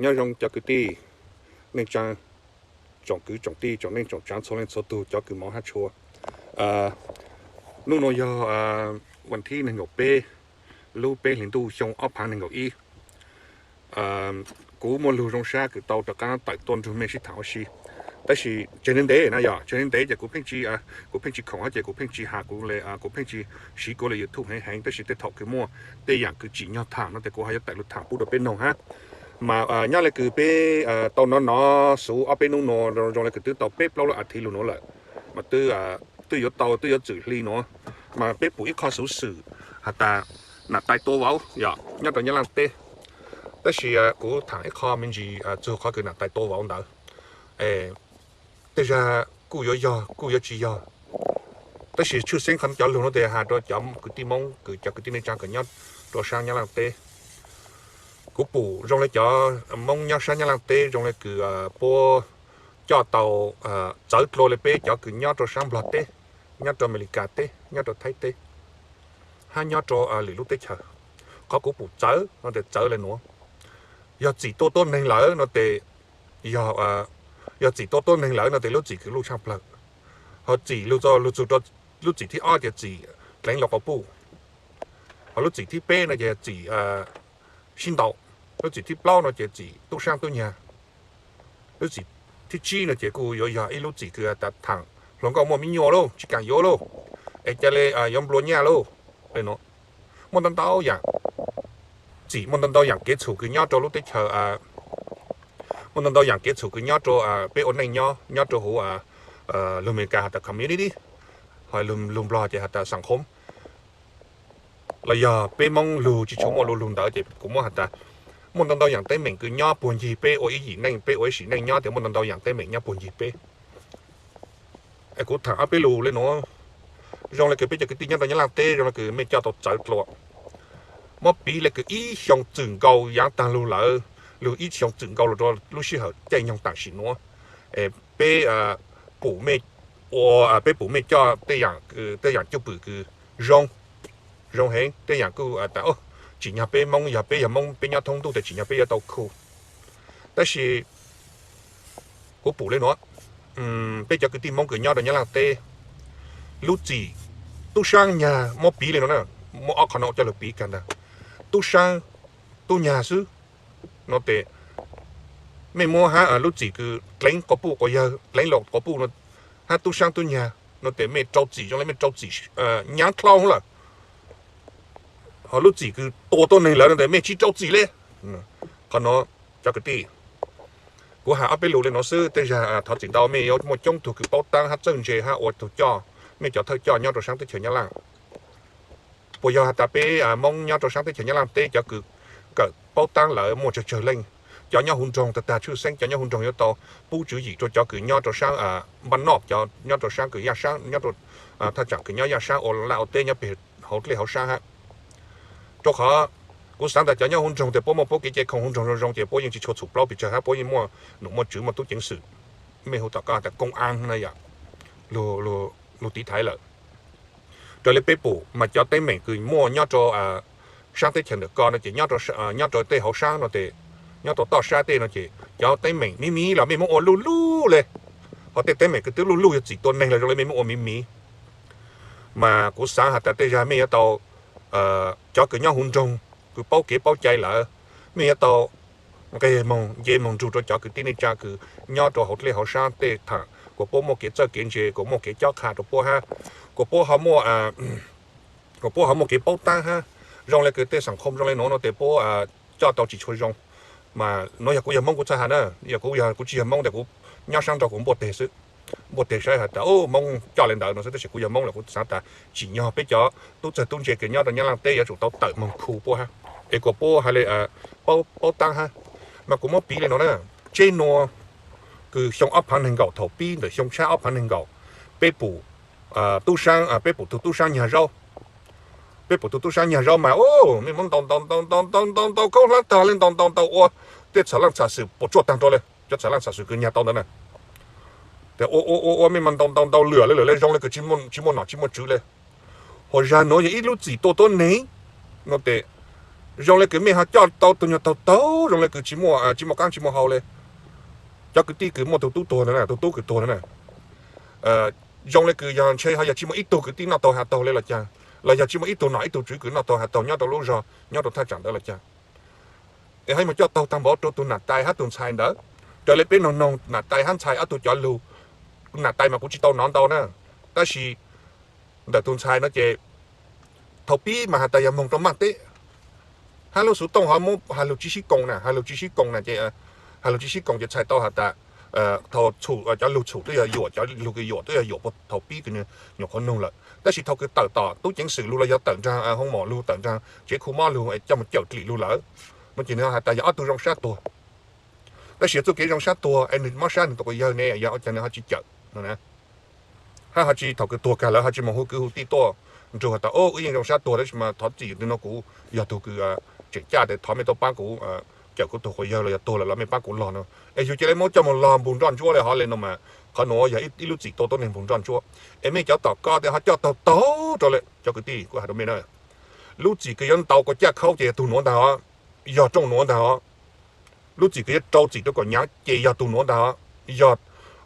Nyob zoo cov kwv tij neej tsaa, tsoom kwv tsoom tij tsoom neej tsoom tsaav txhua leej txhua tug cov kws moov hab tshua. Nub nua yog vas thib nees nkaum peb lub peb hlis ntuj xyoo ob phaav nees nkaum ib. Kuv muaj lug zoo sab kws tau rov qaab tawm tuaj nrug mej sib thaam ua si. Tab sis tseg ntev ntev no yog tseg ntev ntev ces kuv pheej tsi, kuv pheej tsi khoom hab ces kuv pheej tsi has kuv le, kuv pheej tsi siv kuv le YouTube heev heev, tab sis tej thaum kws muaj tej yaam kws tsim nyog thaam no tes kuv ho yuav tawm lug thaam pub rua peb noog hab. Mas nyob le kws peb tau nov nov xuv ob peb nub nua zoo le kws twb tau peb plaub lub as thiv lug nuav lawm, mas twb yuav tau twb yuav txwm hli nuav, mas peb pum ib qho xuv xwm has tas nam tais tua vauv yog nyob rau Nyab Laaj teb. Tab sis kuv thaam ib qho me ntsis txug qhov kws nam tais tua vauv ntawd, tej zag kuj yuav yog kuj yuav tsi yog. Tab sis tshwj xeeb qhov cov lug nuav tes has rua cov kwv tij Moob kws cov kwv tij neej tsaa kws nyob rua saab Nyab Laaj teb. Kuv pum zoo le cov Moob nyob saab Nyab Laaj teb zoo le kws puab coj tau txawv dlua le peb cov kws nyob rua saab Nplog teb, nyob rua Amelikas teb, nyob rua Thaib teb, hab nyob rua lwm lub teb chaws. Qhov kuv pum txawv no tes txawv le nuav. Yog txim tua tuab neeg lawm no tes, yog, yog txim tua tuab neeg lawm no tes lub txim kws luj tshaaj plawg. Ho txim lug txug rua lub txim thib ob ces txim dleev luas quas puj. Ho lub txim thib peb no ces txim sib ntaus. Lub txim thib plaub no ces txim tub saab tub nyag. Lub txim thib tsib no ces kuj yuav yog ib lub txim kws tas thaam hluas nkauj muaj me nyuam lauj, tsi kaam yuav lauj, es ca le yuav nplua nyaj lauj. Muaj ntau ntau yaam txim, muaj ntau ntau yaam kev txhum kws nyob rua lub teb chaws, muaj ntau ntau yaam kev txhum kws nyob rua peb ua neej nyob, nyob rua huv lug Amelikas has tas community, ho lug Nplog ces has tas xam khoob, los yog peb Moob lug tsi tshua muaj lug lug ntawd ces kuv muab has tas muaj ntau ntau yaam teeb meem kws nyob puag ncig peb ua ib yim neej, peb ua ib sim neej nyob tes muaj ntau ntau yaam teeb meem nyob puag ncig peb. Es kuv thaam ob peb lus le nuav, zoo le kws peb cov kwv tij nyob rua Nyab Laaj teb zoo le kws mej coj tau txawv dlua. Muab piv le kws ib xyoo txwm nkaus yaav taag lug lawm, lug ib xyoo txwm nkaus lug rua lub sij hawm caij nyoog tam sim nuav, peb pum mej ua, peb pum mej coj tej yaam, tej yaam cwj pwm kws zoo, zoo heev, tej yaam kuj tas tsim nyog peb Moob, yog peb yog Moob peb nyob thoob ntuj tes tsim nyog peb yuav tau khu. Tab sis kuv pum le nuav, peb cov kwv tij Moob kws nyob rua Nyab Laaj teb, lub txim tub saab nyag muab piv le nuav na, muab ob qho no coj lug piv kag ntag. Tub saab tub nyag xwb no tes mej muab hab lub txim kws dleev quas puj quas yawg, dleev luas quas puj no, hab tub saab tub nyag no tes mej rau txim zoo le mej rau txim nyaav dlhau lawm. Ho lub txim kws tua tuab neeg lawm no tes mej tsi rau txim le. Qhov nuav cov kwv tij, kuv has ob peb lus le nuav xwb, tej zag thov txim ntau mej yuav muaj coob tug kws paub taab hab txawj ntse hab ua tug coj, mej cov thawj coj nyob rua saab teb chaws Nyab Laaj. Puas yog has tas peb Moob nyob rua saab teb chaws Nyab Laaj teb cov kws kawm paub taab lawm muaj tsawg tsawg leej, cov nyob huv nroog tag tag tshwj xeeb cov nyob huv nroog yuav tau pub tswv yim rua cov kws nyob rua saab npaj noj, cov nyob rua saab kws yaj saab, nyob rua thaj tsaam kws nyob yaj saab ua laj ua teb nyob peg hauv dlej hauv saab hab. Rua qhov kuv xaav tas cov nyob huv nroog tes puab muaj puab kev cai khoom huv nroog zoo zoo ces puab yeej tsi tshua txhum plaub pes tsawg hab puab yeej muaj nom muaj tswv muaj tub ceev xwm, mej hu tom ko tas koob aab na yom, lug tiv thaiv lawm. Raws le peb pum mas cov teeb meem kws muaj nyob rua saab teb chaws ntawm ko no ces nyob rua tej hauv saab no tes, nyob rua toj sab tej no ces cov teeb meem miv miv los mej muab ua luj luj le. Ho tej teeb meem kws twb luj luj yog txim tua neeg los zoo le mej muab ua miv miv. Mas kuv xaav has tas tej zag mej yuav tau, cov kws nyob huv nroog kws paub kev paub cai lawm, mej yuav tau nqeg moog nce moog nrug rua cov kwv tij neej tsaa kws nyob rua hauv dlej hauv saab tej thaam kuas puab muaj kev txawj kev ntse, kuas muaj kev cob qha rua puab hab, kuas puab ho muaj, kuas puab ho muaj kev paub taab hab. Zoo le kws tej xam khoo zoo le nuav no tes puab coj tau tsis tshua zoo. Mas nuav yog kuv yog Moob kuv txhaj has na, yog kuv yog kuv tsis yog Moob tes kuv nyob saab nraud kuv npuaj teg xwb, npuaj teg saib has tas Moob coj le ntawd no xwb, tab sis kuv yog Moob los kuv xaav tas tsim nyog peb cov tub txawg tub ntse kws nyob rua Nyab Laaj teb yuav tsum tau tawm moog khu puab hab es kuas puab has le paub taab hab. Mas kuv muab piv le nuav na, tsheb nua kws xyoo ob phaav neeg nkaum thaum pib ntawm xyoo tshab ob phaav neeg nkaum, peb pum tub saab, peb pum tug tub saab nyag zaub, peb pum tug tub saab nyag zaub mas mej muab ntaus ntaus ntaus ntaus ntaus ntaus ntaus khaub hlab tag le, ntaus ntaus ntaus ua tej txham laaj txham xwm puas tsuaj tag nrho le, cov txham laaj txham xwm kws nyag tau ntawd na. Tes ua ua ua ua mej mas ntaus ntaus ntaus lwm le lwm le zoo le kws tsis muaj nom tsis muaj tswv le. Ho zag nuav yog ib lub txim tua tuab neeg no tes Zoo le kws mej ho coj tau tug nyuag taug taug zoo le kws tsis muaj, tsis muaj qaab tsis muaj hau le. Cov kwv tij kws muaj tug tub tuag ntawd na, tug tub kws tuag ntawd na, zoo le kws yog ntshe ho yog tsis muaj ib tug kwv tij noj taug has taug le los caag, los yog tsis muaj ib tug nom ib tug tswv kws noj taug has taug nyob rau lub zog nyob rau thaj tsam ntawd los caag. Es ho muaj coj taug taag npaum rua tug nam tais hab tug ntxhais ntawd. Raws le peb noog noog nam tais hab ntxhais ob tug cov lug, nam tais mas kuv tsis tau nov ntau na, tab sis ntawm tug ntxhais no ces thaus pib mas has tas yog moog rua maj teb, hab lub xuv tooj ho muab has lug tsis sib koom na, has lug tsis sib koom na ces, has lug tsis sib koom ces txhais tau has tas thaus txhum, cov lug txhum twb yog yuam, cov lug kws yuam twb yog yuam puag thaus pib kws nwg nyuam qhuav noog lawm, tab sis thaus kws tawm tom tub ceev xwm lug los yog tawm nraag hoo mom lug, tawm nraag tsev khu mob lug coj moog cawm dlim lug lawm no ces nwg has tas yog ob tug zoo sab tuag. Tab sis txuj kev zoo sab tuag es nwg mob sab nwg tug quas yawg ne, yog ua caag nwg ho tsis cawm no na, hab ho tsis, thaus kws tuag kag lawm ho tsis moog hu kwv hu tij tuaj nrug has tas wb yeej zoo sab tuag tab sis mas thov txim, tug no kuv yog tug kws tseem caj tes thov mej tuaj paab kuv cawm kuv tug quas yawg los yog tuag lawm los mej paab kuv log no. Es yug ca le muab coj moog log npug nroj ntsuab le hov le no mas qhov nuav yog ib lub txim tua tuab neeg npug nroj ntsuab. Es mej cov tom ko tes ho coj taug taug rua le cov kwv tij kuv has rua mej na, lub txim kws yuav ntaus kuas caj khaub ces yog tug nuav ntag os, yog rooj nuav ntag os. Lub txim kws yuav rau txim rua kuas nyaav ces yog tug nuav ntag os. Yog,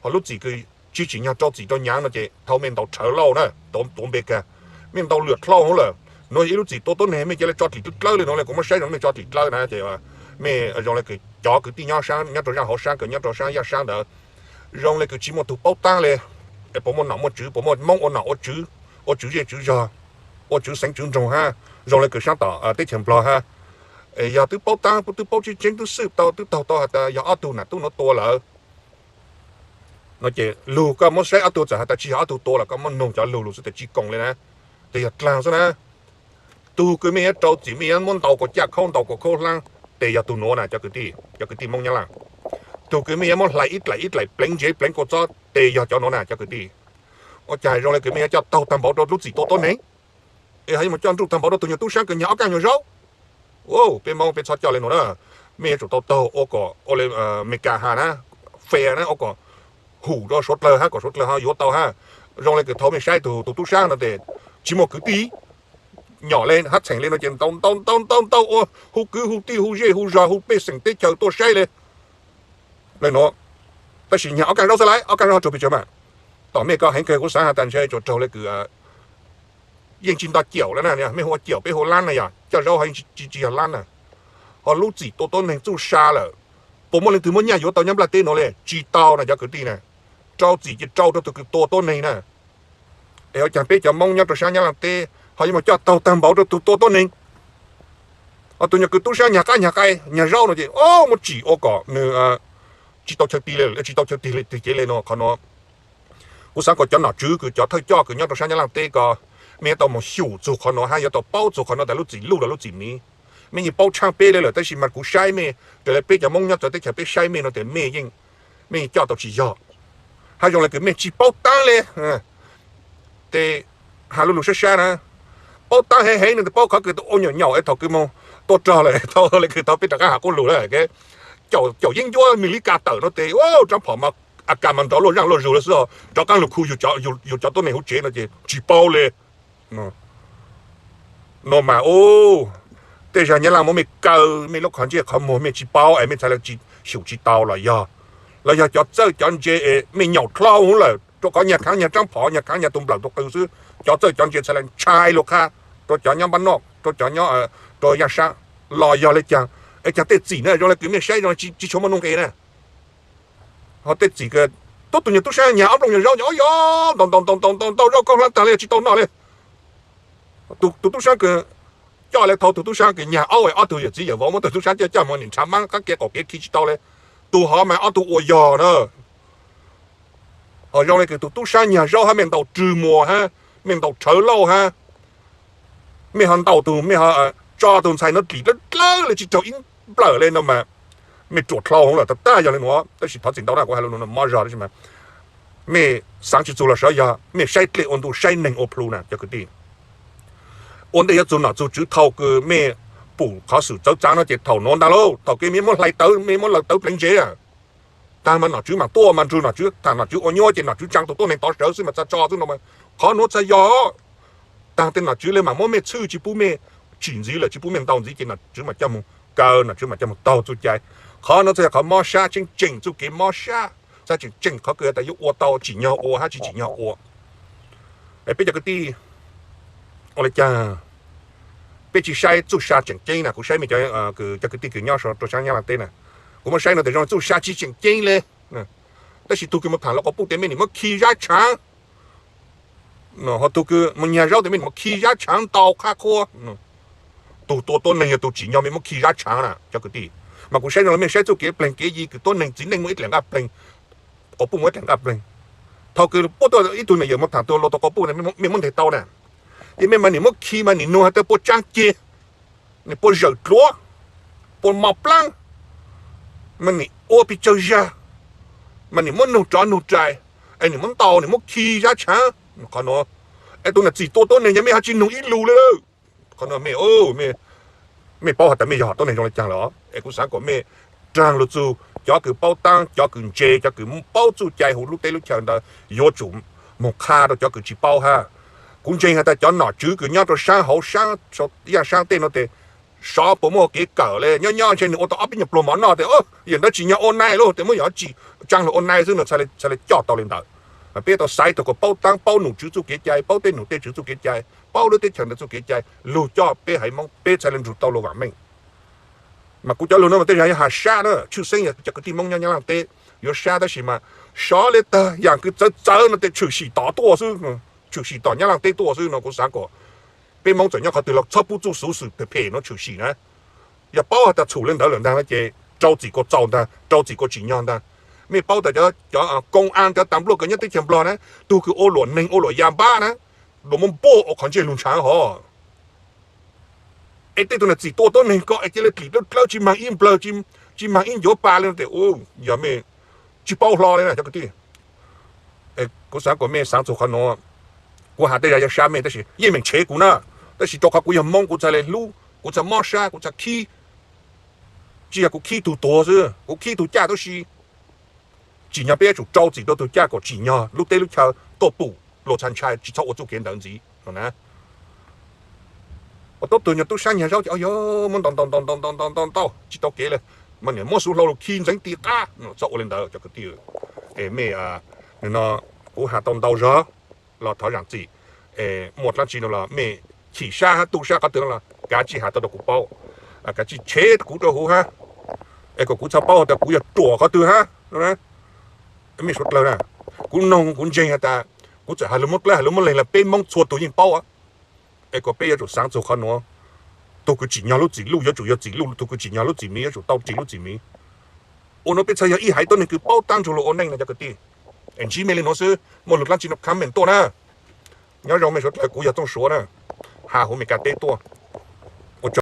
ho lub txim kws tsis tsim nyog rau txim rua nyaav no ces thaus mej ntaus rhawv lauj na, tuav npe kag, mej ntaus lwam dlhau hov lawm. Nuav yog ib lub txim tua tuab neeg, mej ca le tso dlim dlawb dlawb le nuav le kuv muab saib zoo mej tso dlim dlawb na ces mej zoo le kws cov kwv tij nyob rua zaaj hauv saab kws nyob rua saab yaj saab ntawd zoo le kws tsis muaj tug paub taab le. Es puas muaj nom muaj tswv, puas muaj Moob ua nom ua tswv, ua tswv zej tswv zog, ua tswv xeev tswv nroog hab zoo le kws saab tom teb chaws Nplog hab, es yog twb paub taab twb paub tseeb tseeb twb xwb tau twb taug tau has tas yog ob tug nam tub nuav tua lawm no ces lug koj muab saib ob tug txawm has tas tsis yog ob tug tua los koj muab noog cov lug lug xwb tes tsis koom le na, tes yog dlaag xwb na. Tug kws mej yuav rau txim mej yuav muab ntaus kuas caj khaub ntaus kuas khaub hlaab tes yog tug nuav na cov kwv tij, cov kwv tij Moob Nyab Laaj. Tug kws mej yuav muab hlais ib dlaim ib dlaim pleev ntsev pleev kua txob tes yog cov nuav na cov kwv tij. Ua caag zoo le kws mej yuav coj taug taag npaum rua lub txim tua tuab neeg, es ho yuav mus coj nruj taag npaum rua tug nyuag tub saab kws nyag ob kaaj nyuag zaub. Peb Moob peb txhob coj le nuav na, mej yuav tsum tau taug ua kom ua le Amelikas has na, fair na, ua kom hum rua suav dlawg hab kom suav dlawg ho yuav tau hab. Zoo le kws thaus mej saib tug, tug tub saab no tes tsis muaj kwv tij nyom le hab txheem le no ces ntaus ntaus ntaus ntaus ntaus ua hu kwv hu tij hu zej hu zog hu pej xeem teb chaws tuaj saib le, le nuav. Tab sis nyag ob kaaj zaub xwb lawm, ob kaaj zaub ho raug pes tsawg mas. Tom mej ko heev kawg kuv xaav has tas ntshe tsuas raug le kws yeej tsis nto caum le na, mej hu ua caum peb hu lab na yog coj zaub ho yeej tsis, tsis yog lab na. Ho lub txim tua tuab neeg txuj sa lawm, puas muaj leej twg muab nyaj yuav tau nyob nplaj teb nuav le? Tsis tau na cov kwv tij na. Rau txim ces rau rua tug kws tua tuab neeg na. Es ua caag peb cov Moob nyob rua saab Nyab Laaj teb ho yuav mus coj taug taag npaum rua tug tua tuab neeg? Ho tug nyuag kws tub saab nyag qab nyag qai nyag zaub no ces muab tsim ua kom nwg tsis tau chaw tig le, tsis tau chaw tig le twg cev le no. Qhov nuav kuv xaav kom cov nom tswv kws cov thawj coj kws nyob rua saab Nyab Laaj teb ko, mej yuav tau mus xyum txug qhov nuav hab yuav tau paub txug qhov nuav tas lub txim luj los lub txim miv. Mej yeej paub tshaaj peb le lawm tab sis mas kuv saib mej, raws le peb cov Moob nyob txawv teb chaws peb saib mej no tes mej yeej, mej yeej coj tau tsis yog, hab zoo le kws mej tsis paub taab le. Tes has lug lug sab sab na, paub taab heev heev no tes paub qhov kws ua nyaum nyaum es thaum kws moog tuaj rog lawm thaum le kws thaum peb rov qaab has qub lug lawm, caum yeeb ncuab Amelikas tawm no tes rab phom mas a kas mas nrov luaj zaaj luaj zug le xwb, rov qaab lug khu yug cov tuab neeg huv tsev no ces tsis paub le. No mas, tej zag Nyab Laaj muab mej kaw mej lub qhov ntsej qhov muag mej tsis paub es mej txhaj le tsis xyum tsis tau los yog, los yog cov txawj cov ntse es mej nyaum dlhau lawm rua qhov nyag khaav nyag rab phom nyag khaav nyag tug nplawm tug qw xwb, cov txawj cov ntse txhaj le ntshai lug qha rua cov nyob npab noj rua cov nyob rua yaj sab los yog le caag. Es caag tej txim na zoo le kws mej saib zoo tsis tshua muaj nuj nqe na. Ho tej txim kws tub tug nyuag tub saab nyag ob nplooj nyuag zaub nyag ob yog ntaus ntaus ntaus ntaus ntaus zaub khaub hlaab taag le tsis tau noj le. Tug tub saab kws coj le thaus tug tub saab kws nyag aub ob tug yawm txiv yawm vauv muab tug tub saab coj coj moog nim nrhav maab qab kev qaum kev khi tsis tau le. Tug hov mas ob tug ua yog na. Ho zoo le kws tug tub saab nyag zaub hab mej ntaus rwg muas hab mej ntaus rhawv lauj hab mej ho ntaus tug, mej ho tso tug ntxhais nuav dlim dlawb dlawb le tsis raug ib nplawm le no mas mej ruam dlhau hov lawm tag tag yog le nuav. Tab sis thov txim ntau na kuv has lug nuav mob zog tab sis mas mej xaav tsis txug los sav yog mej saib dlej ua ntu saib neeg ua plhu na cov kwv tij. Ua ntej yuav txug nom txug tswv thaum kws mej pum qhov xwm txawv txav no ces thaum nuav ntag lauj, thaum kws mej muab hlais tawv mej muab laws tawv pleev ntsev taag mas nom tswv mam tuaj mas nrug nom tswv tham nom tswv ua nyuab ces nom tswv tsaa tug tuab neeg tov sawv xwb mas txhaj tso xwb no. Qhov nuav txhaj yog taag tes nom tswv le mam muab mej txhwj tsis pub mej tsim ntxiv lawm tsis pub mej ntaus ntxiv ces nom tswv mam coj mus kaw, nom tswv mam coj mus taug txuj cai. Qhov no txhaj yog qhov mob sab tseem tseem txuj kev mob sab, txhaj tseem tseem qhov kws tas yuav ua tau tsim nyog ua hab tsis tsim nyog ua. Peb cov kwv tij, ua le caag peb tsis saib txuj sa tseem ceeb na? Kuv saib mej cov kwv tij kws nyob rau saab Nyab Laaj teb na, kuv muab saib no tas zoo txuj sa tsis tseem ceeb le. Tab sis tug kws mus tham luag quas puj tes mej nim muab khi zab tshaav, ho tug kws mus nyag zaub tes mej nim muab khi zab tshaav ntau qhab qhuab. Tug tua tuab neeg yog tug tsim nyog mej muab khi zab tshaav na cov kwv tij. Mas kuv saib zoo le mej saib txuj kev pleeg kev yi kws tuab neeg txiv neej muaj ib dlaim nqaj pleeg, quas puj muaj ib dlaim nqaj pleeg. Thaus kws puab tuaj ib tug nam yawm mus tham tug luag tau quas puj, mej muab nteg tau na, ces mej mas nim muab khi mas nim nug has tas puas tsaa ceg, nim puas zawm dluav, puas mos plaab, mas nim ua pes tsawg zag, mas nim muab nug rov nug rais, es nim muab ntaus nim muab khi zab tshaav. Qhov nuav, es tug nam txim tua tuab neeg yog mej ho tsis nug ib lus le. Qhov nuav mej, mej paub has tas mej yog tuab neeg zoo le caag lawm, es kuv xaav kom mej raag lug txug cov kws paub taab, cov kws ntse, cov kws paub txuj cai huv lub teb lub chaw ntawd yuav tsum moog qha rau cov kws tsis paub hab. Kuv ntseeg has tas cov nom tswv kws nyob rau saab hauv saab, yaj saab tej nuav tes, sov puas muaj kev kawm le, nyob nyob ntshe nwg ua tau ob peb nyuag pluag mov noj tes, yawm ntawd tsim nyog ua nai lug tes muab yog tsim tsaa lug ua nai xwb no, txhaj le coj tau le ntawd. Peb tau xaiv tug kws paub taab, paub nom tswv txuj kev cai, paub tej nom tej tswv txuj kev cai, paub lub teb chaws ntawd txuj kev cai, lug coj peb haiv Moob peb txhaj le nrug tau lug vaam meej. Mas kuv cov lug nuav mas tej zag yog has sab na, tshwj xeeb yog cov kwv tij Moob nyob Nyab Laaj teb yuav sab, tab sis mas sov le taag yaam kws txawv txawv no tes tshwm sim tom tuaj xwb, tshwm sim tom Nyab Laaj teb tuaj xwb no. Kuv xaav kom peb Moob txawm nyob qhov twg los txhob pub txuj xuv xwm phem phem no tshwm sim na. Yog paub has tas txhum le ntawd lawm ntag no ces rau txim kuas txaus ntag, rau txim kuas tsim nyog ntag. Mej paub tas cov koo a cov tas npluaj kws nyob teb chaws Nplog na, tug kws ua luam neeg ua luam ya npab na, luas muab npuaj ua qhov ntsej lug ntshaav hov. Es tej tug nam txim tua tuab neeg ko es cia le dlim dlawb dlawb tsis maag ib nplawg, tsis maag ib ncuav pa le no tes, yog mej tsis paub hlo le na cov kwv tij. Kuv xaav kom mej xaav txug qhov nuav. Kuv has tej zag yog sab mej tab sis yeej meem tshev kuv na, tab sis rau qhov kuv yog Moob kuv txhaj le hlub, kuv txhaj mob sab, kuv txhaj khib. Tsis yog kuv khib tug tuag xwb, kuv khib tug caj tub si. Tsim nyog peb yuav tsum rau txim rau tug caj kom tsim nyog lub teb lub chaw tuaj pum luag txhaj ntshai tsis txhob ua txuj kev ntawd ntxiv no na. Ua tuab tug nyuag tub sab nyag zaub ces yog muab ntaus ntaus ntaus ntaus ntaus ntaus ntaus tsis tau kev le, mas nim muab xuv hlau lug khi ntxeev ti qab, txhob ua le ntawd cov kwv tij. Es mej, no kuv has tau ntau zog los thov zaam txim. Muaj dlaab tsi no los mej chim sab hab tu sab qhov twg no los kav tsij has tau rau kuv paub, kav tsij tshev kuv rau huv hab, es kom kuv txhaj paub has tas kuv yog ruam qhov twg hab. Mej suav dlawg na, kuv noog kuv ntseeg has tas kuv txawm has lug muab dlawb has lug muab leeg los peb Moob txhua tug yeej paub. Es kom peb yuav tsum xaav txug qhov nuav, tug kws tsim nyog lub txim luj yuav tsum yog txim luj, tug kws tsim nyog lub txim miv yuav tsum tau tsim lub txim miv. Ua nuav peb txhad yog ib haiv tuab neeg kws paub taab nrug luas ua neej no cov kwv tij. Es ntsib mej le nuav xwb, muaj lug dlaab tsi no comment tuaj na. Nyob zoo mej suav dlawg, kuv yog Txooj Suav na, has huv Meskas teb tuaj.